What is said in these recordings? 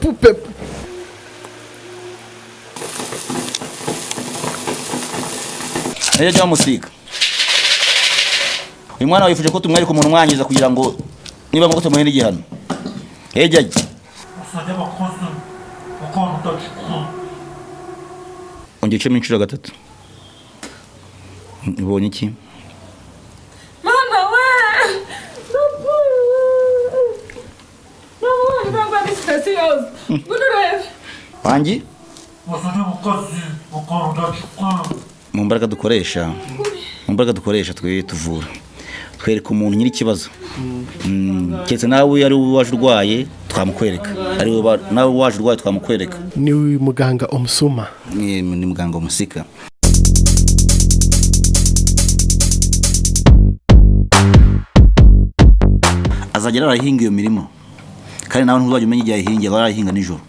Pepu pepu. Najya jya bamusiga. Uyu mwana wifuje ko tumwereka umuntu umwangiza kugira ngo niba ngombwa tumuhe n'igihano. Ejya ajya. Ongera ucemo inshuro gatatu. Ubonye iki? Mana we! Ndapfuye! Ntabwo ari stress yose. Ngwino urebe. Wangi? Mu mbaraga dukoresha, mu mbaraga dukoresha twe tuvura, twereka umuntu nyiri ikibazo. Keretse nawe ari wowe waje urwaye twamukwereka, ari wowe nawe waje urwaye twamukwereka. Ni muganga Omusuma. Ni muganga Omusika. Azajya arahinga iyo mirimo, kandi nawe ntuzajya umenya igihe ayihingiye, aba arayihinga nijoro.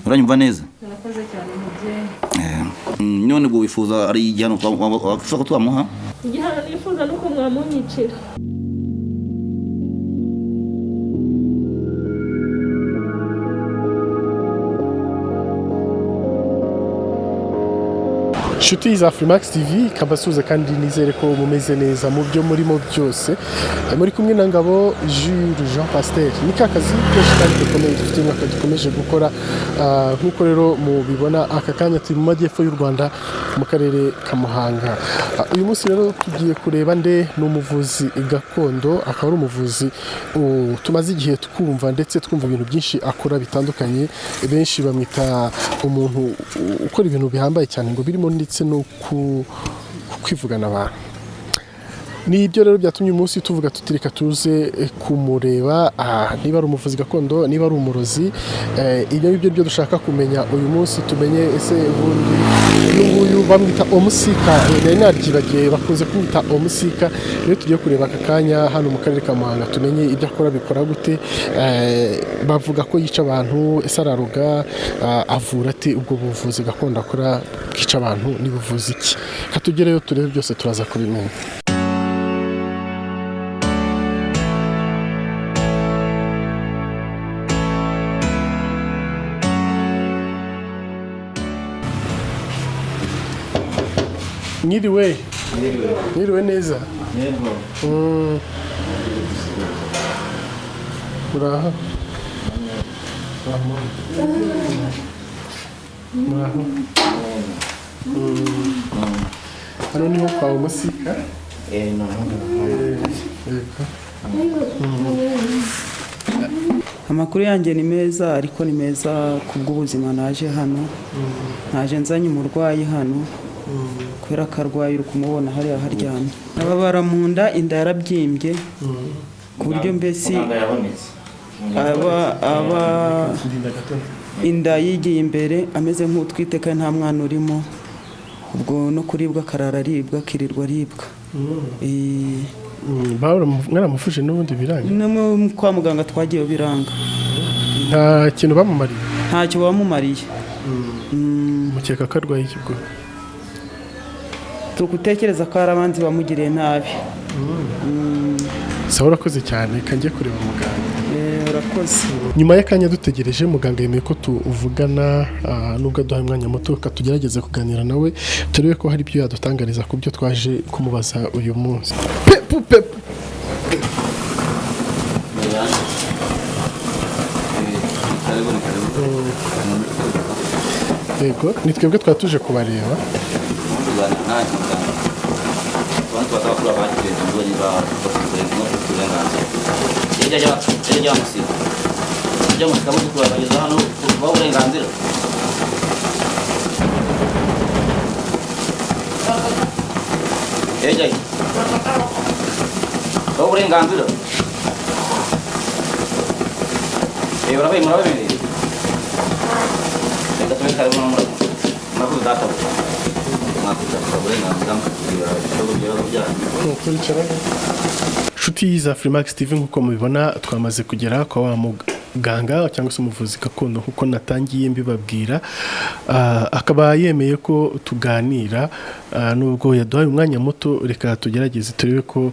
Uranyumva neza? Urakoze cyane mubyeyi. None ubwo wifuza ari igihano wakwifuza ko twamuha? Igihano nifuza ni uko mwamunyicira. Inshuti za Freemax TV, kabasuhuza kandi nizere ko mumeze neza mu byo murimo byose. Muri kumwe na Ngabo Jules Jean Pasteur. Ni ka kazi kenshi kandi gakomeye dufite umwaka dukomeje gukora. Nk'uko rero mubibona aka kanya turi mu majyepfo y'u Rwanda mu karere ka Muhanga. Uyu munsi rero tugiye kureba nde? Ni umuvuzi gakondo, akaba ari umuvuzi tumaze igihe twumva ndetse twumva ibintu byinshi akora bitandukanye. Benshi bamwita umuntu ukora ibintu bihambaye cyane, ngo birimo ndetse no kwivugana abantu. Ni ibyo rero byatumye uyu munsi tuvuga tuti reka tuze kumureba, niba ari umuvuzi gakondo, niba ari umurozi. Ibyo ngibyo byo dushaka kumenya uyu munsi, tumenye ese ubundi uyu nguyu bamwita Omusika. Nari naryibagiwe, bakunze kumwita Omusika. Rero tugiye kureba aka kanya hano mu karere ka Muhanga, tumenye ibyo akora, bikora gute. Bavuga ko yica abantu, ese araroga, avura ate? Ubwo buvuzi gakondo akora bwica abantu ni buvuzi ki? Reka tugereyo turebe, byose turaza kubimenya. Mwiriwe. Mwiriwe neza. Muraho. Muraho. Hano niho kwa Omusika. Yego. Amakuru yanjye ni meza, ariko ni meza ku bw'ubuzima. Naje hano, naje nzanye umurwayi hano kubera ko arwaye, uri kumubona hariya haryamye, ababara mu nda, inda yarabyimbye ku buryo mbese aba inda yigiye imbere, ameze nk'utwite kandi nta mwana urimo. Ubwo no kuribwa akarara aribwa, akirirwa aribwa. Mwaramufuje n'ubundi biranga? No kwa muganga twagiye biranga. Nta kintu bamumariye? Ntacyo bamumariye. Mukeka ko arwaye iki ubwo? Turi gutekereza ko hari abanzi bamugiriye nabi. Sawa, urakoze cyane, kanjye kureba muganga. Urakoze. Nyuma y'akanya dutegereje, muganga yemeye ko tuvugana, nubwo aduhaye umwanya muto. Reka tugerageze kuganira nawe, turebe ko hari ibyo yadutangariza ku byo twaje kumubaza uyu munsi. Pepu pepu. Yego, ni twebwe twari tuje kubareba. Uburenganzira murabemereye, reka tube karibu no murakoze data, mwakuza uburenganzira mukatubwira ibibazo byanyu. Turicara. Inshuti za Freemax TV, nk'uko mubibona twamaze kugera kwa wa umuganga cyangwa se umuvuzi gakondo nk'uko natangiye mbibabwira. Akaba yemeye ko tuganira, nubwo yaduhaye umwanya muto, reka tugerageze turebe ko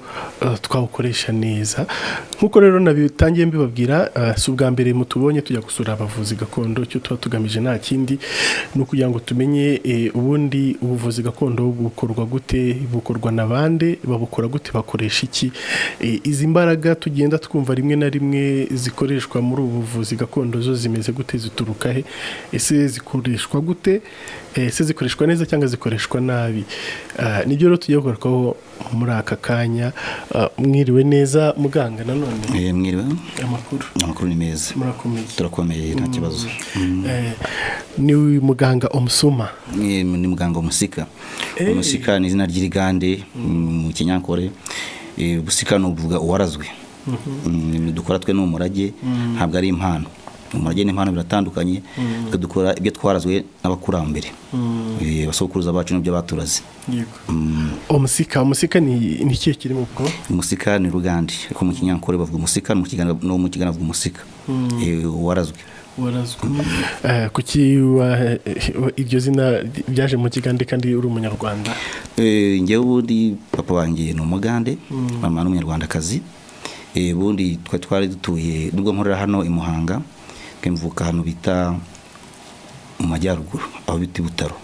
twawukoresha neza. Nk'uko rero nabitangiye mbibabwira, si ubwa mbere mutubonye tujya gusura abavuzi gakondo. Icyo tuba tugamije nta kindi, ni ukugira ngo tumenye ubundi ubuvuzi gakondo bukorwa gute, bukorwa na bande, babukora gute, bakoresha iki. Izi mbaraga tugenda twumva rimwe na rimwe zikoreshwa muri ubu buvuzi gakondo zo zimeze gute, zituruka he, ese zikoreshwa gute? Ese zikoreshwa neza cyangwa zikoreshwa nabi? Nibyo rero tugiye kugarukaho muri aka kanya. Mwiriwe neza muganga nanone? Mwiriwe. Amakuru? Amakuru ni meza. Murakomeye? Turakomeye, nta kibazo. Ni muganga Omusuma? Ni muganga Omusika. Omusika ni izina ry'irigande mu Kinyankore. Busika ni uvuga uwarazwe. Dukora twe ni umurage, ntabwo ari impano. Umurage n'impano biratandukanye. Twe dukora ibyo twarazwe n'abakurambere. Abasokuruza bacu n'ibyo baturaze. Yego. Omusika ni ikihe kiri mu bwo? Umusika ni rugande, ariko mu Kinyankore bavuga umusika, mu Kiganda no mu Kiganda bavuga umusika. Uwarazwe. Warazwe. Kuki iryo zina ryaje mu Kigande kandi uri umunyarwanda? Njyewe ubundi papa wanjye ni umugande, mama ni umunyarwandakazi. Ubundi twari dutuye, nubwo nkorera hano i Muhanga, mvuka ahantu bita mu majyaruguru, aho bita i Butaro,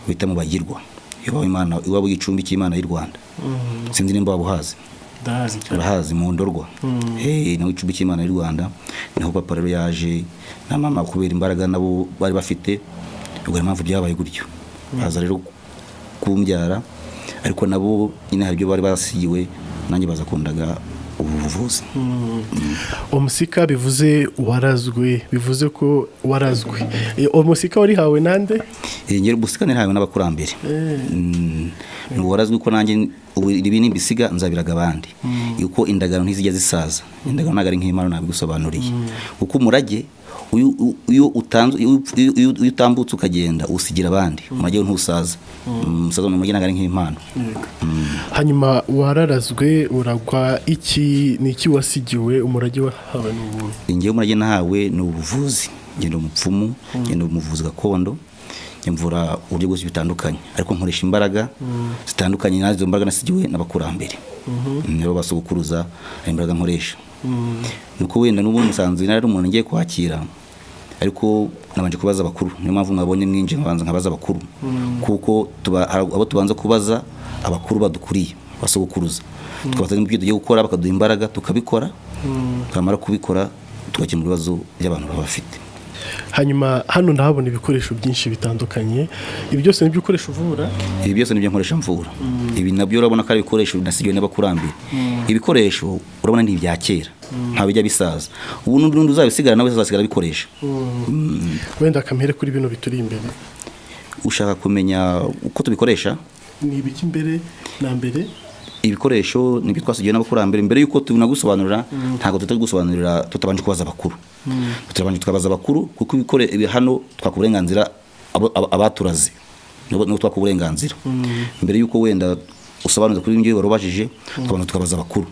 bita mu Bagirwa, iwabo Imana, iwabo igicumbi cy'Imana y'u Rwanda. Sinzi nimba waba uhazi. Ndahazi cyane. Urahazi mu Ndorwa? Naho icumbi cy'Imana y'u Rwanda niho papa rero yaje na mama kubera imbaraga nabo bari bafite. Ubwo niyo mpamvu byabaye gutyo, baza rero kumbyara, ariko nabo nyine hari ibyo bari basigiwe, nanjye baza kundaga ubu buvuzi. Omusika bivuze warazwe, bivuze ko warazwe. Omusika warihawe nande? Njyewe ubusika narahawe n'abakurambere. Ni uwarazwe, ko nanjye ubu ibi nimbisiga nzabiraga abandi, yuko indagano ntizijya zisaza. Indagano ntabwo ari nk'impano, nabigusobanuriye. Kuko umurage uyu utanze, iyo utambutse ukagenda usigira abandi, umurage wo ntusaza. Umusaza ni umurage, ntabwo ari nk'impano. Hanyuma wararazwe, uragwa iki? Ni iki wasigiwe, umurage wahawe n'ubuhe? Njyewe umurage nahawe ni ubuvuzi. Ngenda umupfumu, ngenda umuvuzi gakondo, mvura uburyo bwose bitandukanye, ariko nkoresha imbaraga zitandukanye nazo mbaraga nasigiwe n'abakurambere, nibo basogokuruza. Hari imbaraga nkoresha, nuko wenda n'ubundi musanzwe nari umuntu ngiye kwakira, ariko nabanje kubaza abakuru. Niyo mpamvu mwabonye mwinjiye nkabanza nkabaza abakuru, kuko hari abo tubanza kubaza, abakuru badukuriye, basogokuruza, tukabaza n'ibyo tugiye gukora, bakaduha imbaraga tukabikora, twamara kubikora tugakemura ibibazo by'abantu baba bafite. Hanyuma hano ndahabona ibikoresho byinshi bitandukanye. Ibi byose nibyo ukoresha uvura? Ibi byose nibyo nkoresha mvura. Ibi nabyo urabona ko ari ibikoresho nasigiwe n'abakurambere. Ibikoresho urabona ni ibya kera, nta bijya bisaza. Ubu n'undi uzabisigara nawe azasigara abikoresha. Wenda kamere kuri bino bituri imbere. Ushaka kumenya uko tubikoresha? Ni ibiki mbere na mbere? Ibikoresho nibyo twasigiwe n'abakurambere. Mbere yuko tunagusobanurira, ntabwo tutari gusobanurira tutabanje kubaza abakuru. Turabanje tukabaza abakuru, kuko ibi hano twaka uburenganzira abaturaze, nibo twaka uburenganzira. Mbere yuko wenda usobanuza kuri ngiyo wari ubajije, tukabanza tukabaza abakuru.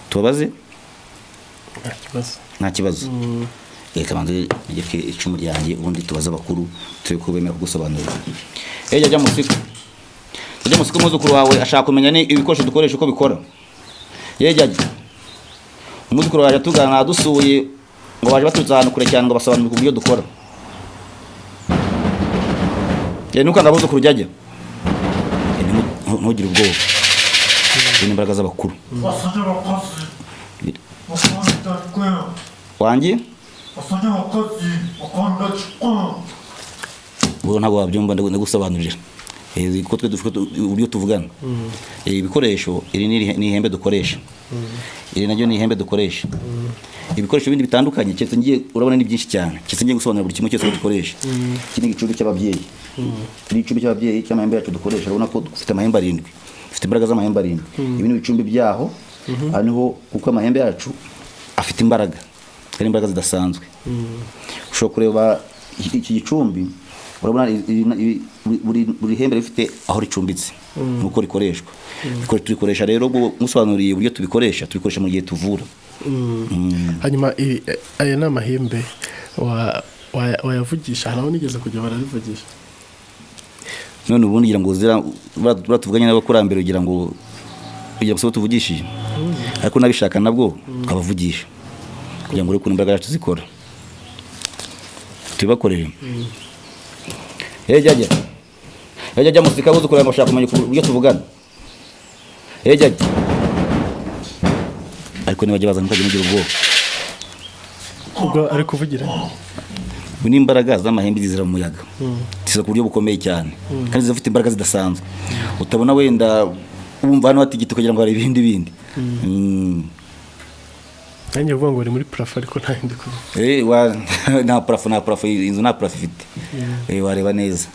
Tubabaze? Nta kibazo. Nta kibazo. Reka banze ngereke icumu ryanjye, ubundi tubaze abakuru turebe ko bemera kugusobanurira. Jya musika, jya musika, umwuzukuru wawe ashaka kumenya ni ibikoresho dukoresha uko bikora. Jya umwuzukuru waje atugana adusuye, ngo baje baturutse ahantu kure cyane, ngo basobanurire uburyo dukora. Ntukanga abuzukuru, jya ntugire ubwoba. Izi ni imbaraga z'abakuru. Wanjye ubwo ntabwo wabyumva, ndagusobanurira. Kuko twe dufite uburyo tuvugana. Ibikoresho, iri ni ihembe dukoresha, iri naryo ni ihembe dukoresha. Ibikoresho bindi bitandukanye, keretse ngiye, urabona ni byinshi cyane, keretse ngiye gusobanura buri kimwe cyose uko dukoresha. Iki ni igicumbi cy'ababyeyi, iki ni igicumbi cy'ababyeyi cy'amahembe yacu dukoresha. Urabona ko dufite amahembe arindwi, dufite imbaraga z'amahembe arindwi. Ibi ni ibicumbi byaho. Aha niho, kuko amahembe yacu afite imbaraga, ari imbaraga zidasanzwe. Ushobora kureba iki gicumbi, urabona buri hembe rifite aho ricumbitse nuko rikoreshwa. Turikoresha rero, ubwo musobanuriye uburyo tubikoresha, tubikoresha mu gihe tuvura. Hanyuma aya ni amahembe wayavugisha? Hari aho nigeze kujya bararivugisha. None ubundi ngira ngo zira batuvuganye n'abakurambere kugira ngo sibo tuvugishije, ariko nabishaka nabwo twabavugisha kugira ngo urebe ukuntu imbaraga zacu zikora, tubibakorere. Jya jya muzika buzukurira ngo ushaka kumenya uburyo tuvugana. Jya ariko nibajya baza ntukajya mugira ubwoba. Ubwo ari kuvugira? Ubu ni imbaraga z'amahembe zizira mu muyaga, ziza ku buryo bukomeye cyane kandi zifite imbaraga zidasanzwe utabona. Wenda wumva hano hatigita kugira ngo hari ibindi bindi. Nanjye uvuga ngo uri muri plafond, ariko nta yindi kuvuga. Nta plafond, nta plafond, inzu nta plafond ifite. Wareba neza.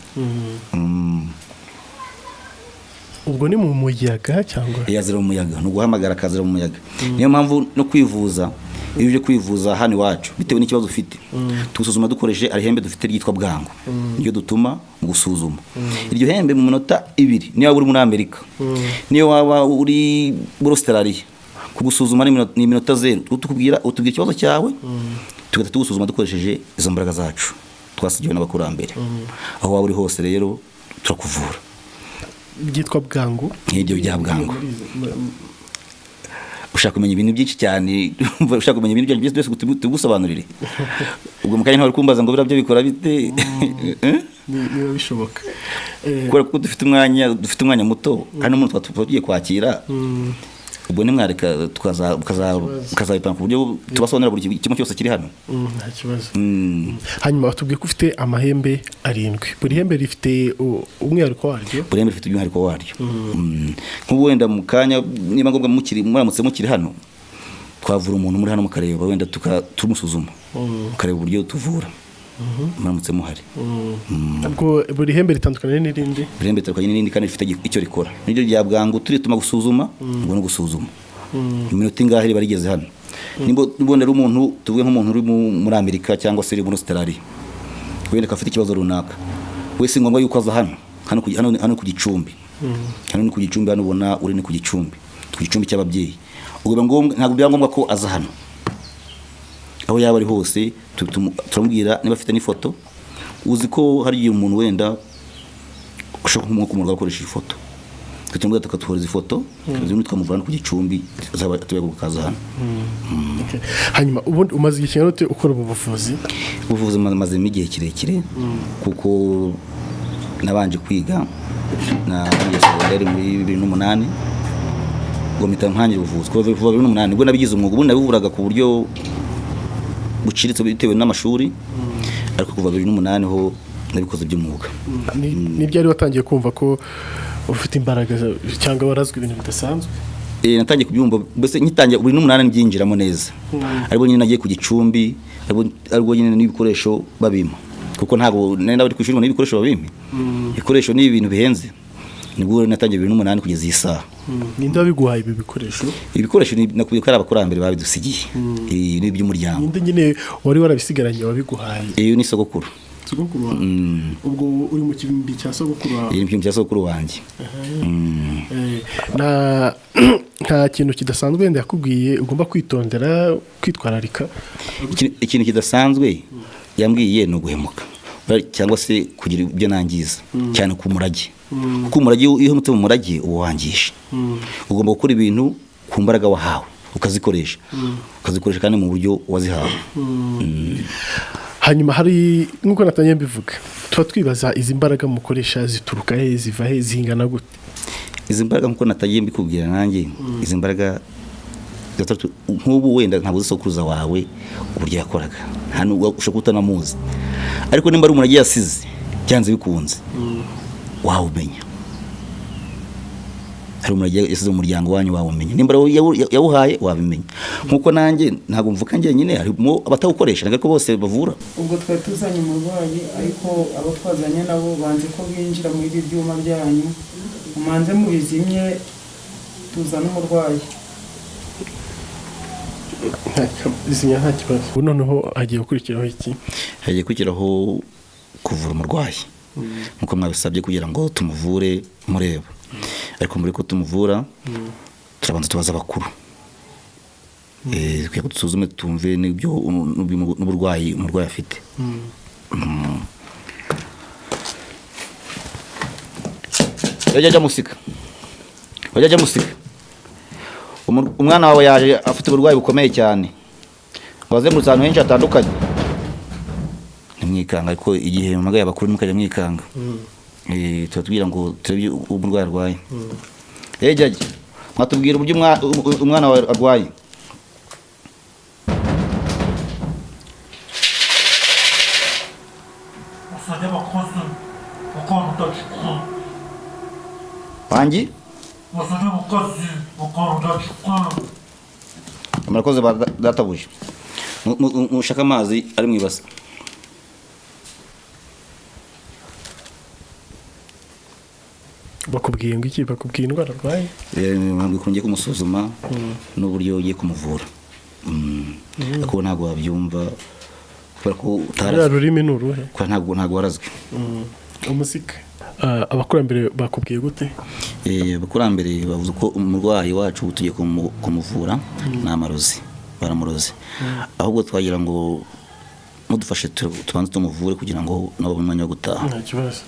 Ubwo ni mu muyaga cyangwa? Yazira mu muyaga, ni uguhamagara akazira mu muyaga. Niyo mpamvu no kwivuza, iyo uje kwivuza hano iwacu bitewe n'ikibazo ufite, tugusuzuma dukoresheje arihembe dufite ryitwa bwangu, niyo dutuma mu gusuzuma iryo hembe mu minota 2. Niyo waba uri muri Amerika, niyo waba uri muri Australia, kugusuzuma ni iminota 0. Tukubwira, utubwira ikibazo cyawe, tugahita tugusuzuma dukoresheje izo mbaraga zacu twasigiwe n'abakurambere. Aho waba uri hose rero turakuvura. Byitwa bwangu? Nk'ibyo bya bwangu. Ushaka kumenya ibintu byinshi cyane, ushaka kumenya ibintu byinshi byose tugusobanurire. Ubwo mu kanya ntiwari kumbaza ngo biriya byo bikora bite? Niba bishoboka. Kubera ko dufite umwanya muto hano, umuntu tuba tugiye kwakira, ubwo nimwareka tukazabipanga ku buryo tubasobanurira buri kimwe cyose kiri hano. Nta kibazo. Hanyuma batubwiye ko ufite amahembe 7, buri hembe rifite umwihariko waryo? Buri hembe rifite umwihariko waryo. Nk'ubu wenda mu kanya niba ngombwa muramutse mukiri hano, twavura umuntu muri hano mukareba, wenda tumusuzuma mukareba uburyo tuvura muramutse muhari. Ubwo buri hembe ritandukanye n'irindi? Buri hembe ritandukanye n'irindi kandi rifite icyo rikora. Niryo rya bwangu turituma gusuzuma, ubwo no gusuzuma iminota ingahe riba rigeze hano. Nimba ubona ari umuntu, tuvuge nk'umuntu uri muri Amerika cyangwa se uri muri Australia, wenda akaba afite ikibazo runaka, we si ngombwa yuko aza hano. Hano ku Gicumbi, hano ni ku Gicumbi, hano ubona uri ni ku Gicumbi, ku Gicumbi cy'ababyeyi. Ubwo biba ngombwa, ntabwo biba ngombwa ko aza hano. Aho yaba ari hose turamubwira niba afite n'ifoto. Uzi ko hari igihe umuntu wenda ushobora nko kumurwa akoresheje ifoto, tukamubwira tukatuhereza ifoto, ubundi tukamuvana ku Gicumbi azaba atuye kukaza hano. Okay. Hanyuma ubundi umaze igihe kingana ute ukora ubu buvuzi? Ubuvuzi mazemo igihe kirekire, kuko nabanje kwiga, narangiye segonderi muri 2008, ubwo mpita ntangira ubuvuzi kuva 2008. Ubwo nabigize umwuga. Ubundi nabivuraga ku buryo buciriritse bitewe n'amashuri, ariko kuva 2008 ho nabikoze by'umwuga. Ni ryari watangiye kumva ko ufite imbaraga cyangwa warazwe ibintu bidasanzwe? Natangiye kubyumva mbese ngitangira 2008, mbyinjiramo neza, aribwo nyine nagiye ku Gicumbi, aribwo nyine n'ibikoresho babimpa, kuko ntabwo nari nabari ku ishuri ngo n'ibikoresho babimpe. Ibikoresho ni ibintu bihenze. Nibwo rero natangiye 2008 kugeza iyi saha. Ninde wabiguhaye ibi bikoresho? Ibikoresho nakubwiye ko ari abakurambere babidusigiye. Ni iby'umuryango. Ninde nyine wari warabisigaranye wabiguhaye? Iyo ni sogokuru. Sogokuru wawe? Ubwo uri mu kibimbi cya sogokuru wawe? Iyi ni icyumba cya sogokuru wanjye. Nta kintu kidasanzwe wenda yakubwiye ugomba kwitondera, kwitwararika? Ikintu kidasanzwe yambwiye ni uguhemuka cyangwa se kugira ibyo nangiza cyane ku murage, kuko umurage, iyo uhemutse mu murage uba wangije. Ugomba gukora ibintu ku mbaraga wahawe, ukazikoresha kandi mu buryo wazihawe. Hanyuma hari nk'uko natangiye mbivuga, tuba twibaza izi mbaraga mukoresha zituruka he, ziva he, zingana gute? Izi mbaraga, nk'uko natagiye mbikubwira nanjye, izi mbaraga gatatu, nk'ubu wenda ntabwo uzi sokuruza wawe uburyo yakoraga, nta nubwo ushobora kuba utanamuzi, ariko nimba ari umuntu yasize, byanze bikunze wawumenya. Hari umuntu yasize mu muryango wanyu, wawumenya. Nimba ari wowe yawuhaye, wabimenya. Nk'uko nanjye ntabwo mvuka njyenyine, harimo abatawukoresha, ntabwo ariko bose bavura. Ubwo twari tuzanye umurwayi, ariko abo twazanye nabo banze ko binjira muri ibi byuma byanyu. Mumanze mubizimye, tuzane umurwayi. Zimya, nta kibazo. Ubu noneho hagiye gukurikiraho iki? Hagiye gukurikiraho kuvura umurwayi nk'uko mwabisabye, kugira ngo tumuvure mureba. Ariko mbere ko tumuvura, turabanza tubaza abakuru. Kugira ngo dusuzume tumve n'ibyo n'uburwayi umurwayi afite. Wajya ajya musika, wajya ajya musika. Umwana wawe yaje afite uburwayi bukomeye cyane, wazengurutse ahantu henshi hatandukanye. Ntimwikanga, ariko igihe mpamagaye abakuru ntimukajya mwikanga. Tuba tubwira ngo turebe umurwayi arwaye. Jajya mwatubwira uburyo umwana wawe arwaye. Wangi murakoze ba databuja. Mushaka amazi ari mu ibase. Bakubwiye ngo iki? Bakubwiye indwara arwaye? Ntabwo ngiye kumusuzuma n'uburyo ugiye kumuvura. Ariko ntabwo wabyumva kubera ko ruriya rurimi ni uruhe? Kubera ntabwo warazwe. Umusika. Abakurambere bakubwiye gute? Abakurambere bavuze ko umurwayi wacu tugiye kumuvura ni amarozi, baramuroze. Ahubwo twagira ngo mudufashe tubanze tumuvure kugira ngo nabo babone umwanya wo gutaha. Nta kibazo.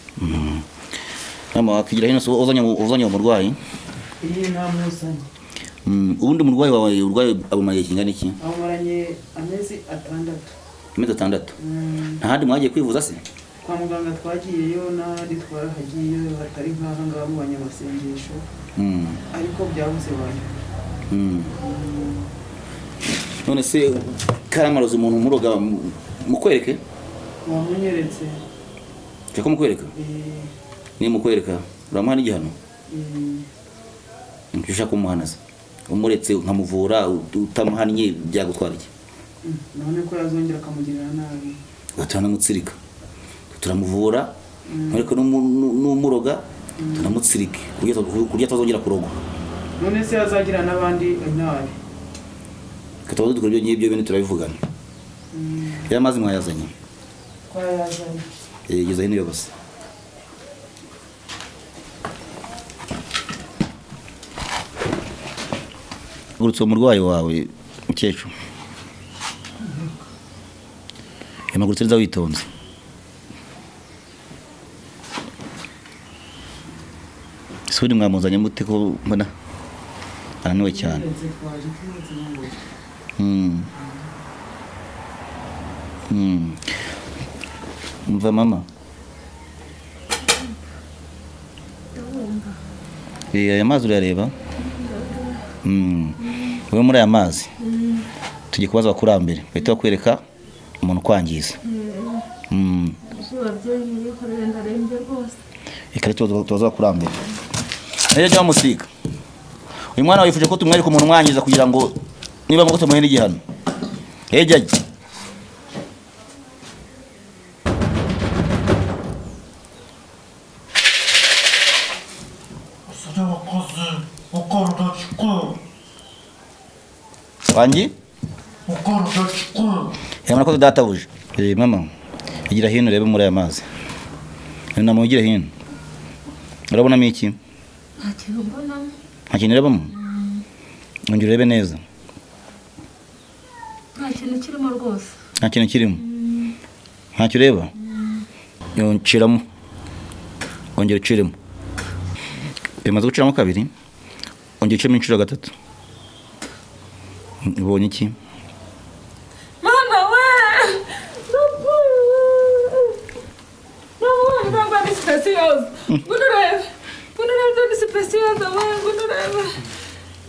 Mama wakigira hino, uzanye uwo murwayi? Iyi ntamuzanye. Ubundi umurwayi wawe urwaye abumariye kingana iki? Amumaranye amezi 6. Amezi 6. Nta handi mwagiye kwivuza se? Kwa muganga twagiyeyo n'ahandi twarahagiye hatari nk'aha ngaha mu banyamasengesho. Ariko byabuze banyu. None se karamarozi umuntu umuroga mukwereke? Wamunyeretse. Cyako mukwereka? Ni mukwereka uramuha n'igihano? Icyo ushaka kumuhanaza. Umuretse nkamuvura utamuhannye byagutwara iki? None ko yazongera akamugirira nabi. Tunamutsirika. Turamuvura ariko n'umuroga tunamutsirike kurya atazongera kurogwa. None se yazagira n'abandi nabi? Katubazo dukora ibyo ngibyo bene turabivugana. Ya mazi mwayazanye? Twayazanye. Geza hino yose. Gurutse umurwayi wawe mukecuru. Yamagurutse neza witonze. Suri mwamuzanye mute ko mbona ananiwe cyane? Mva mama. Aya mazi urayareba? Wowe muri aya mazi tugiye kubaza abakurambere bahita bakwereka umuntu ukwangiza. Reka tubaze abakurambere. Najya bamusiga. Uyu mwana wifuje ko tumwereka umuntu umwangiza kugira ngo niba ngombwa tumuhe n'igihano. Ejya. Wangi? Murakoze databuja. Mama, igira hino urebe muri aya mazi. Mama ugira hino. Urabonamo iki? Nta kintu mbonamo. Nta kintu urebamo? Ongera urebe neza. Nta kintu kirimo rwose. Nta kintu kirimo. Ntacyo ureba? Nciramo. Ongera uciremo. Bimaze guciramo kabiri. Ongera uciremo inshuro 3. Ubonye iki? Mama we! Mama, ni specials. Ngurebe. Ngurebe ni specials we ngurebe.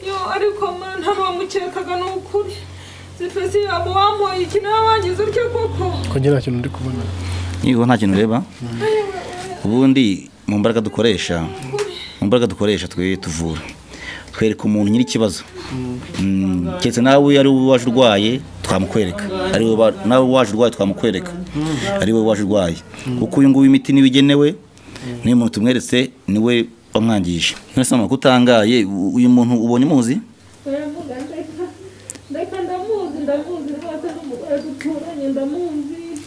Yo ariko man nta wamukekaga n'ukuri. Specials abo wamuye iki nawe wangize utyo koko? Ko njye nta kintu ndi kubona. Niba nta kintu ureba? Ubundi mu mbaraga dukoresha, twe tuvura. Twereka umuntu nyiri ikibazo. Keretse nawe ari waje urwaye twamukwereka. Ari nawe waje urwaye twamukwereka. Ari we waje urwaye. Kuko uyu nguyu imiti niwe igenewe, niyo umuntu tumweretse niwe wamwangije. None se mama kutangaye uyu muntu ubonye umuzi? Ndeka ndamuzi rwose n'umugore duturanye ndamuzi.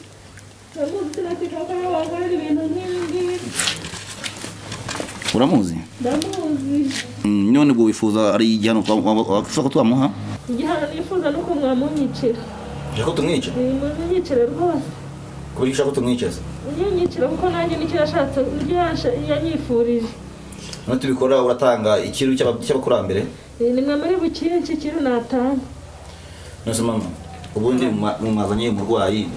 Ndamuzi sinakeka ko yabankorera ibintu nk'ibi ngibi. Uramuzi? Ndamuzi. None ubwo wifuza ari igihano wafuza ko twamuha? Igihano nifuza ni uko mwamunyicira. Ushaka ko tumwica? Munyicire rwose. Kubera ushaka ko tumwica se? Unyicira kuko nanjye nicyo yashatse, nicyo yanyifurije. None tubikora uratanga ikiru cy'abakurambere? Ni mwe muri bukinshi ikiru natanga. None mama, ubundi mumazanye umurwayi,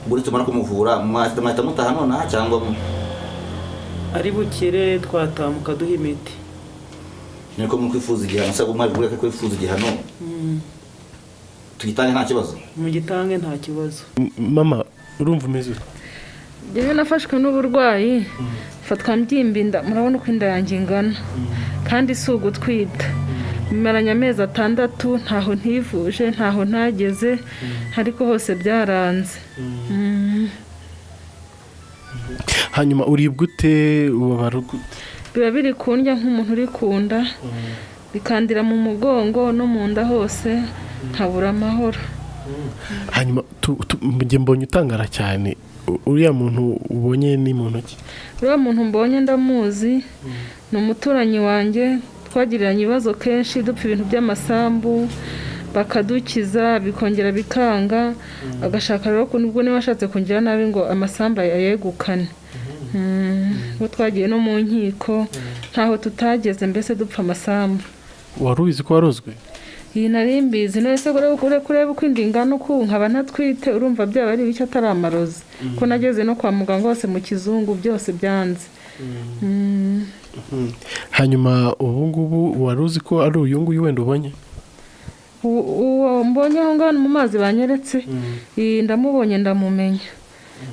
ubundi tumara kumuvura mwahita mutaha nonaha cyangwa Ari bukire twatamuka duha imiti. Niko mukwifuza igihano se? Mwari ko kwifuza igihano, tugitange nta kibazo? Mugitange nta kibazo. Mama, urumva umeze ute? Njyewe nafashwe n'uburwayi, mfatwa mbyimba inda. Murabona uko inda yanjye ingana, kandi si ugutwita. Bimaranye amezi 6, ntaho ntivuje, ntaho ntageze, ariko hose byaranze. Hanyuma uribwa ute? Ubabara gute? Biba biri kundya nk'umuntu uri ku nda, bikandira mu mugongo no mu nda hose, nkabura amahoro. Hanyuma njye mbonye utangara cyane. Uriya muntu ubonye ni muntu ki? Uriya muntu mbonye ndamuzi, ni umuturanyi wanjye. Twagiriranye ibibazo kenshi, dupfa ibintu by'amasambu, bakadukiza bikongera bikanga, agashaka rero nubwo niba ashatse kungira nabi ngo amasambu ayegukane. Ubwo twagiye no mu nkiko, ntaho tutageze, mbese dupfa amasambu. Wari ubizi ko warozwe? Iyi nari mbizi. None se kureba uko inda ingana uku nkaba ntatwite, urumva byaba ari ibiki atari amarozi? Ko nageze no kwa muganga hose mu kizungu, byose byanze. Hanyuma ubu ngubu wari uzi ko ari uyu nguyu wenda ubonye? Uwo mbonye aho ngaho mu mazi banyeretse, iyi ndamubonye, ndamumenya,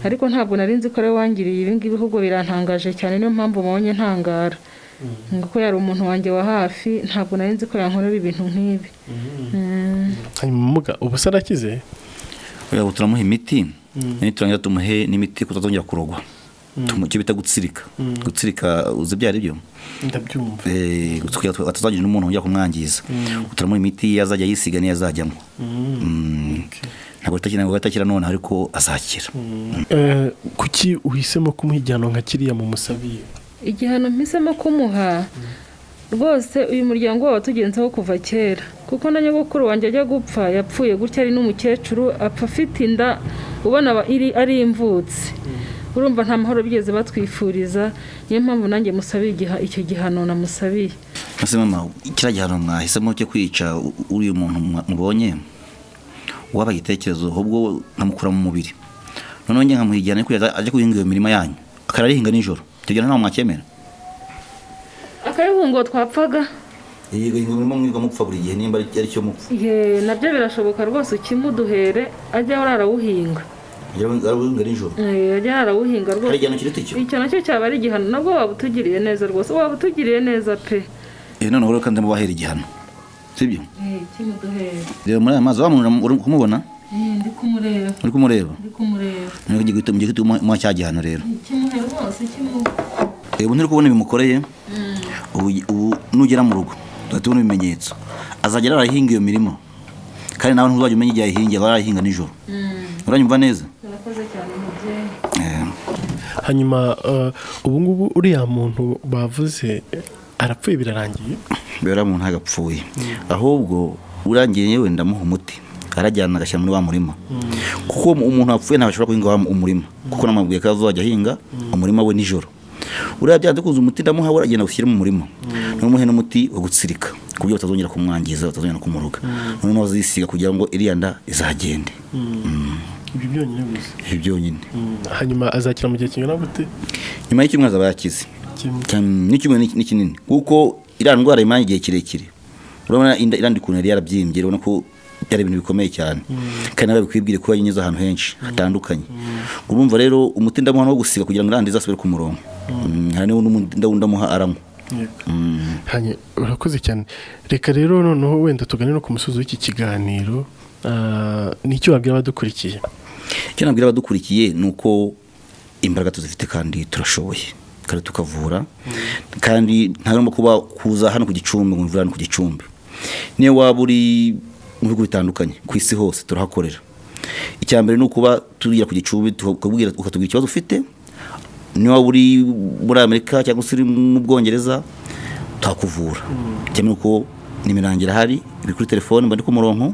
ariko ntabwo nari nzi ko ari we wangiriye ibi ngibi. Ahubwo birantangaje cyane, niyo mpamvu mubonye ntangara, ngo ko yari umuntu wanjye wa hafi, ntabwo nari nzi ko yankorera ibintu nk'ibi. Hanyuma muga, ubu se arakize? Oya, ubu turamuha imiti, niturangiza tumuhe n'imiti kutazongera kurogwa. Icyo bita gutsirika. Gutsirika uzi ibyo ari byo? Ndabyumva. Kugira ngo atazagira n'umuntu wongera kumwangiza. Turamuha imiti azajya yisiga niyo azajyamo. Ntabwo atakira none, ariko azakira. Kuki uhisemo kumuha igihano nka kiriya mu musabiye? Igihano mpisemo kumuha rwose, uyu muryango waba watugenzeho kuva kera, kuko na nyogokuru wanjye ajya gupfa yapfuye gutya, ari n'umukecuru, apfa afite inda ubona iri ari imvutsi. Urumva nta mahoro bigeze batwifuriza. Niyo mpamvu nanjye musabiye icyo gihano namusabiye. Ese mama, kiriya gihano mwahisemo cyo kwica uriya muntu mubonye, waba igitekerezo ahubwo nkamukura mu mubiri, noneho njye nkamuha igihano cyo kujya ajya guhinga iyo mirima yanyu, akarayihinga nijoro, icyo gihano ntabwo mwacyemera? Akayihungo twapfaga. Yego, hinga umurima mwirirwa mupfa buri gihe, nimba ari cyo mupfa. Ye, nabyo birashoboka rwose, ukimuduhere ajya ahora arawuhinga. Ajya arawuhinga nijoro. Ajya arawuhinga rwose. Hari igihano kiruta icyo? Icyo nacyo cyaba ari igihano, nabwo waba utugiriye neza rwose, waba utugiriye neza pe. Noneho rero kandi mubahera igihano, sibyo? Kimuduhere. Reba muri aya mazi, wa muntu uri kumubona? Ndi kumureba. Uri kumureba? Ndi kumureba. Noneho ugiye guhita mugiye guhita umuha cya gihano rero. Kimuhe rwose, kimuhe. Ubu nturi kubona ibimukoreye. Ubu nugera mu rugo tuzahita tubona ibimenyetso, azajya arahinga iyo mirima, kandi nawe ntuzajya umenya igihe ayihingiye, aba arayihinga nijoro. Uranyumva neza? Urakoze cyane mubyeyi. Hanyuma ubu ngubu uriya muntu bavuze arapfuye, birarangiye? Bera muntu ntabwo apfuye, ahubwo urangiye yewe ndamuha umuti arajyana agashyira muri wa murima, kuko umuntu wapfuye ntabwo ashobora guhinga wa umurima, kuko namubwiye ko azajya ahinga umurima we nijoro. Uriya byanze kuza umuti ndamuha, we aragenda awushyire mu murima, numuhe n'umuti wo gutsirika ku buryo batazongera kumwangiza, batazongera kumuroga, noneho azisiga kugira ngo iriya nda izagende. Ibyo byonyine gusa? Ibyo byonyine. Hanyuma azakira mu gihe kingana gute? Nyuma y'icyumweru azaba yakize. Kimwe. N'icyumweru ni kinini, kuko iriya ndwara imara igihe kirekire. Urabona inda irandi ukuntu yari yarabyimbye, urabona ko byari ibintu bikomeye cyane, kandi nawe bikwibwire ko yanyuze ahantu henshi hatandukanye. Urumva rero umuti ndamuha wo gusiga kugira ngo irandi izasubire ku murongo. Hari n'undi ndamuha aranywa. Hanyuma urakoze cyane. Reka rero noneho wenda tugane no ku musozi w'iki kiganiro. Ni icyo wabwira abadukurikiye? Icyo nabwira abadukurikiye ni uko imbaraga tuzifite kandi turashoboye kandi tukavura, kandi ntagomba kuba kuza hano ku Gicumbi ngo mvura hano ku Gicumbi. Niyo waba uri mu bihugu bitandukanye ku isi hose turahakorera. Icya mbere ni ukuba tugera ku Gicumbi, tukakubwira, ukatubwira ikibazo ufite. Niyo waba uri muri Amerika cyangwa se uri mu Bwongereza, twakuvura. Icya mbere ni uko Nimero yanjye irahari, iri kuri telefone, mba ndi ku murongo.